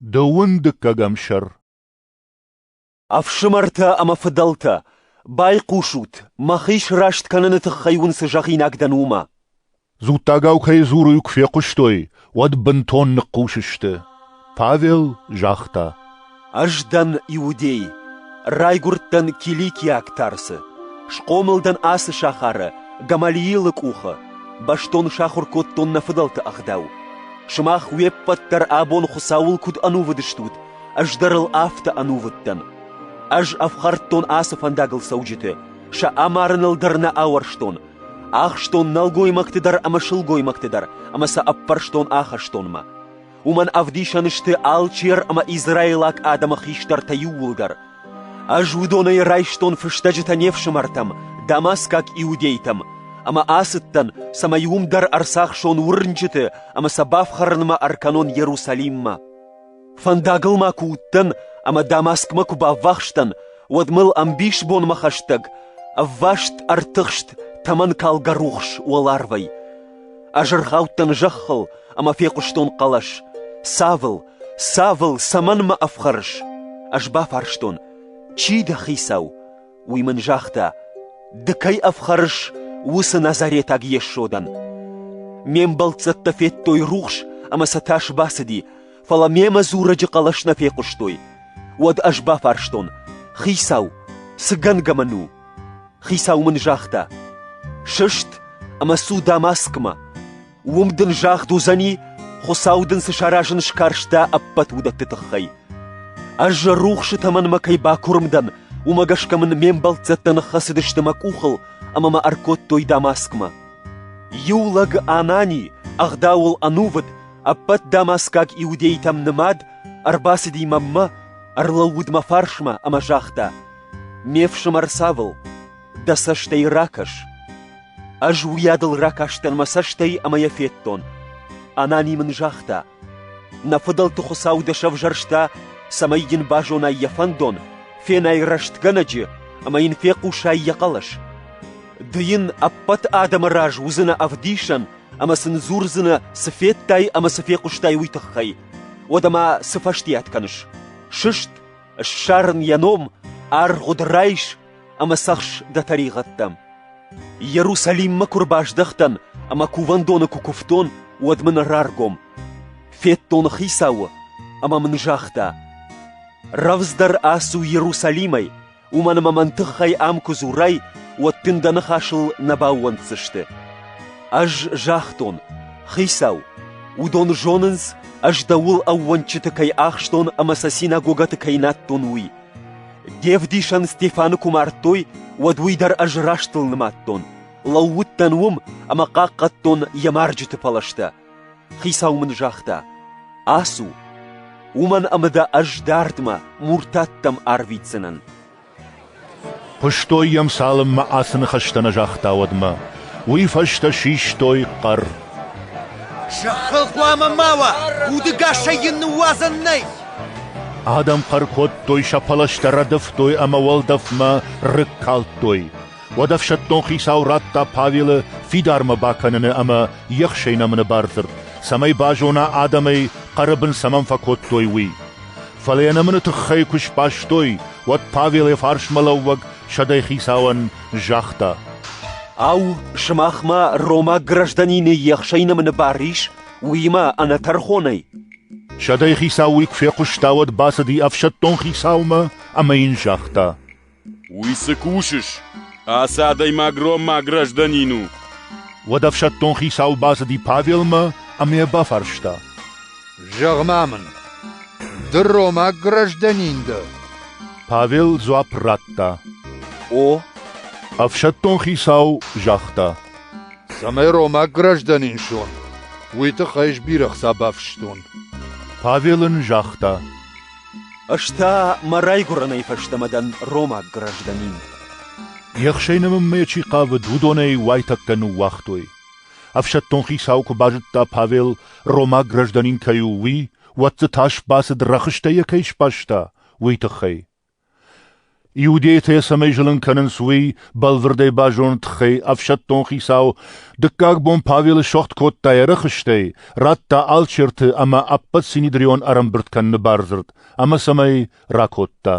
Дыууын дыккӕгӕм сӕр. Ӕфсымӕртӕ ӕмӕ фыдӕлтӕ, байхъусут, мӕхи сраст кӕныны тыххӕй уын цы зӕгъинаг дӕн, уымӕ. Дзуттагау кӕй дзуры, куы фехъуыстой, уӕд бынтон ныхъхъус сты. Павел загъта: Ӕз дӕн иудей, райгуырдтӕн Киликиаг Тарсы, схъомыл дӕн ацы сахары, Гамалиилы къухы, бӕстон сахуыр кодтон нӕ фыдӕлты ӕгъдау. Сымах уе ппӕт дӕр абон Хуыцауыл куыд ӕнувыд стут, ӕз дӕр ыл афтӕ ӕнувыд дӕн. Ӕз ӕфхӕрдтон ацы фӕндагыл цӕуджыты, сӕ амарыныл дӕр нӕ ауӕрстон. Ахстон нӕлгоймӕгты дӕр ӕмӕ сылгоймӕгты дӕр ӕмӕ сӕ ӕппӕрстон ахӕстонмӕ. Уымӕн ӕвдисӕн сты алчер ӕмӕ израилаг адӕмы хистӕртӕ иууылдӕр. Ӕз уыдонӕй райстон фыстӕджытӕ не фсымӕртӕм, дамаскаг иудейтӕм, ӕмӕ ацыдтӕн, цӕмӕй уым дӕр ӕрцахсон уырнджыты ӕмӕ сӕ бафхӕрынмӕ ӕркӕнон Иерусалиммӕ. Фӕндагыл ма куы уыдтӕн ӕмӕ Дамаскмӕ куы баввахс дӕн, уӕд мыл ӕмбисбонмӕ хӕстӕг ӕвваст ӕртыхст тӕмӕнкалгӕ рухс уӕларвӕй. Ӕз ӕрхаудтӕн зӕххыл ӕмӕ фехъуыстон хъӕлӕс: «Савл, Савл, цӕмӕн мӕ ӕфхӕрыс?» Ӕз бафарстон: «Чи дӕ, Хицау?» Уый мын загъта: «Ды кӕй ӕфхӕрыс, уыцы назаретаг Йесо дӕн». Ме мбӕлццӕттӕ федтой рухс ӕмӕ сӕ тас бацыди, фӕлӕ мемӕ дзурӕджы хъӕлӕс нӕ фехъуыстой. Уӕд ӕз бафарстон: «Хицау, цы гӕнгӕ мын у?» Хицау мын загъта: «Сыст ӕмӕ цу Дамаскмӕ. Уым дын загъд уыдзӕни, Хуыцау дын цы саразын скарста, ӕппӕт уыдӕтты тыххӕй. Ӕз рухсы тӕмӕнмӕ кӕй бакуырм дӕн, уымӕ гӕсгӕ мын ме мбӕлццӕттӕ ныххӕцыдысты мӕ къухыл ӕмӕ мӕ ӕркодтой Дамаскмӕ. Иу лӕг Анани, ӕгъдауыл ӕнувыд, ӕппӕт дамаскаг иудейтӕм нымад, ӕрбацыди мӕнмӕ, ӕрлӕууыд мӕ фарсмӕ ӕмӕ загъта: «Ме фсымӕр Савл, дӕ цӕстӕй ракӕс». Ӕз уыйадыл ракастӕн мӕ цӕстӕй ӕмӕ йӕ федтон. Анани мын загъта: «Нӕ фыдӕлты Хуыцау дӕ сӕвзӕрста, цӕмӕй йын базонай йӕ фӕндон, фенай рӕстгӕнӕджы ӕмӕ йын фехъусай йӕ хъӕлӕс. Ды йын ӕппӕт адӕмы раз уыдзынӕ ӕвдисӕн ӕмӕ сын дзурдзынӕ, цы федтай ӕмӕ цы фехъуыстай, уый тыххӕй. Уӕдӕ ма цы фӕстиат кӕныс? Сыст, ссар ын йӕ ном, аргъуыд райс ӕмӕ цӕхс дӕ тӕригъӕдтӕм. Иерусалиммӕ куы рбаздӕхтӕн ӕмӕ кувӕндоны куы куывтон, уӕд мын раргом. Федтон Хицауы, ӕмӕ мын загъта: «Рӕвдздӕр ацу Иерусалимӕй, уымӕн ӕмӕ мӕн тыххӕй ам куы дзурай, уӕд дын дӕ ныхасыл нӕ баууӕнддзысты». Ӕз загътон: «Хицау, уыдон зонынц, ӕз дӕуыл ӕууӕнчыты кӕй ахстон ӕмӕ сӕ синагогӕты кӕй надтон, уый. Де вдисӕн Стефаны куы мардтой, уӕд уый дӕр ӕз растыл нымадтон. Лӕууыдтӕн уым ӕмӕ хъахъхъӕдтон йӕ марджыты пӕлӕзтӕ. Хицау мын загъта: «Ацу, уымӕн ӕмӕ дӕ ӕз дардмӕ, муртаттӕм арвитдзынӕн». Хъуыстой йӕм, цалынмӕ ацы ныхӕстӕ нӕ загъта, уӕдмӕ. Уый фӕстӕ систой хъӕр. Зӕххыл хъуамӕ ма уа, удыгасӕй йын ныууадзӕн нӕй! Адӕм хъӕр кодтой, сӕ пӕлӕзтӕ рӕдывтой ӕмӕ уӕлдӕфмӕ рыг калдтой. Уӕд ӕфсӕддон хицау радта Павелы фидармӕ бакӕныны ӕмӕ ехсӕй нӕмыны бардзырд, цӕмӕй базона адӕмӕй хъӕры бын цӕмӕн фӕкодтой, уый. Фӕлӕ йӕ нӕмыны тыххӕй куы сбастой, уӕд Павел йӕ фарсмӕлӕууӕг сӕдӕйхицауӕн загъта: Ау, сымахмӕ ромаг гражданины ехсӕй нӕмыны бар ис, уыимӕ ӕнӕтӕрхонӕй? Сӕдӕйхицау уый куы фехъуыста, уӕд бацыди ӕфсӕддон хицаумӕ ӕмӕ йын загъта: Уый цы кусыс? Ацы адӕймаг ромаг гражданин у. Уӕд ӕфсӕддон хицау бацыди Павелмӕ ӕмӕ йӕ бафарста: Зӕгъ-ма мын, ды ромаг гражданин дӕ? Павел дзуапп радта: О. Ӕфсӕддон хицау загъта: Цӕмӕй ромаг гражданин суон, уый тыххӕй ӕз бирӕ хца бафыстон. Павел ын загъта: Ӕз та мӕ райгуырӕнӕй фӕстӕмӕ дӕн ромаг гражданин. Ехсӕй нӕмынмӕ чи хъавыд, уыдон ӕй уайтӕккӕ ныууагътой. Ӕфсӕддон хицау куы базыдта, Павел ромаг гражданин кӕй у, уый, уӕд дзы тас бацыд, рӕхыстӕ йӕ кӕй сбаста, уый тыххӕй. Иудейтӕ йӕ цӕмӕй зылын кӕнынц, уый бӕлвырдӕй базоныны тыххӕй ӕфсӕддон хицау дыккаг бон Павелы суӕгъд кодта йӕ рӕхыстӕй, радта алчерты ӕмӕ ӕппӕт синедрион ӕрӕмбырд кӕныны бардзырд ӕмӕ цӕмӕй ракодта.